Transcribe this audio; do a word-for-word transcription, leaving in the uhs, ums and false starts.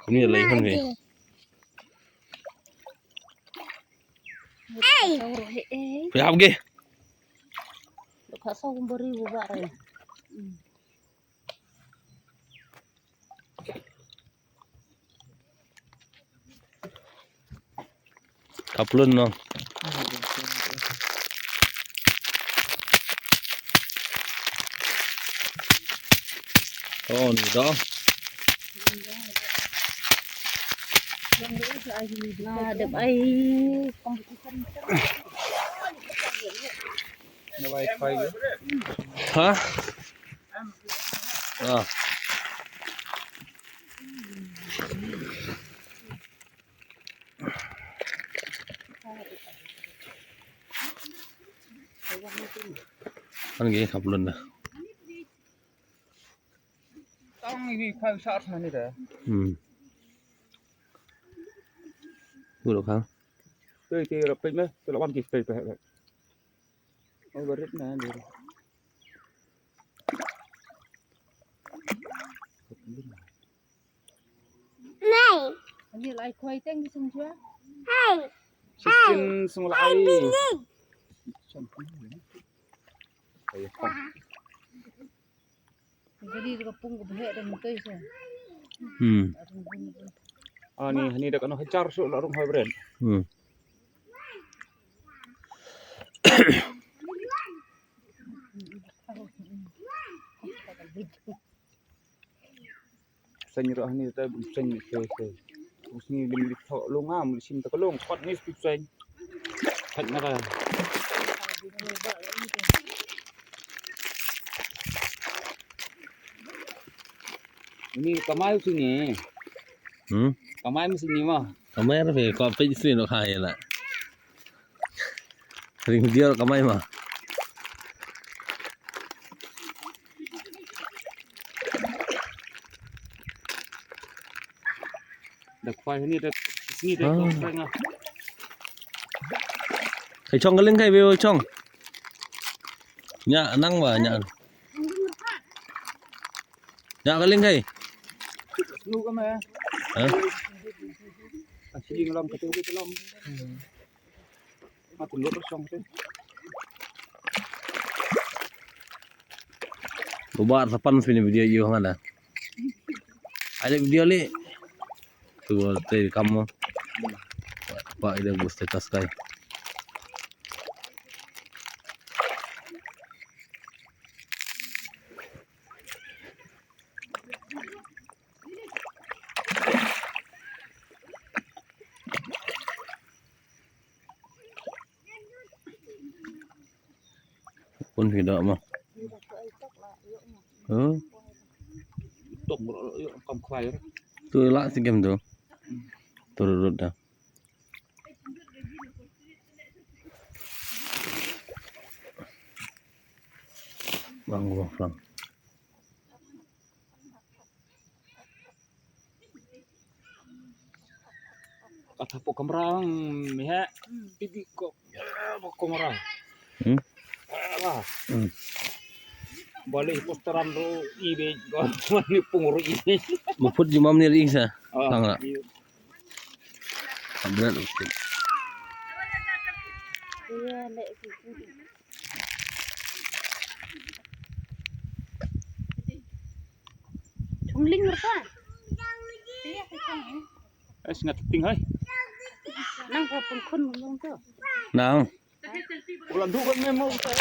Kumne lei hon hi. Ai. Phi hap ge. Kaplun no. Oh, ni dah. Ah, dep ai competition. Ha? Ah. Kan ge kaplun da. Tang ini kau sat sana ni dah. Hmm. Dulu kau. Tu, tu, rapet meh. Tu lawan kita, tu, tu. Oh, berit na dia. Nai. Ani lai khoi teng di sung jua. Hai. Sixteen sung lai. Hai, bini. Jadi ka pung ka bhek da mutoi sa. Hmm. Ani, ani da kano hajar su la rung hoi bren. Hmm. Seng roh ni ta seng ni se se. Usni lim lik thok long am sim ta long kot ni spi seng. Thak na ka. Ni kamai usni. Hmm? Kamai usni ma. Kamai ra phi ko pe usni no khai la. Ring dia kamai ma. Da khwai ni da sini da khwai nga. Kai chong ka ling kai be chong. Nya nang ba nya. Nya ka ling kai. Snu ka ma. Ha? Asli ngelam ka tu ke lam. Bubar sapan sini video yu ngana. Ada video li. Tu te kamu. Pak ida bu status kai. Pun phi dah mah. Huh? Tok bro, yuk kam khwai. Tu lah si game tu. Turut dah. Bang gua pulang. Kata pok kamera mi ha. Tidi ko pok kamera. Hmm. Alah. Hmm. Balik posteran ro ibe ko mani pung ro ibe. Maput jumam ni ring sa. Tang lah. Abrat. Iya, lek. Chungling mereka. Eh, singat ting hai. Nang ko pun khun mung tu. Nang. Ulan du kan memang utai.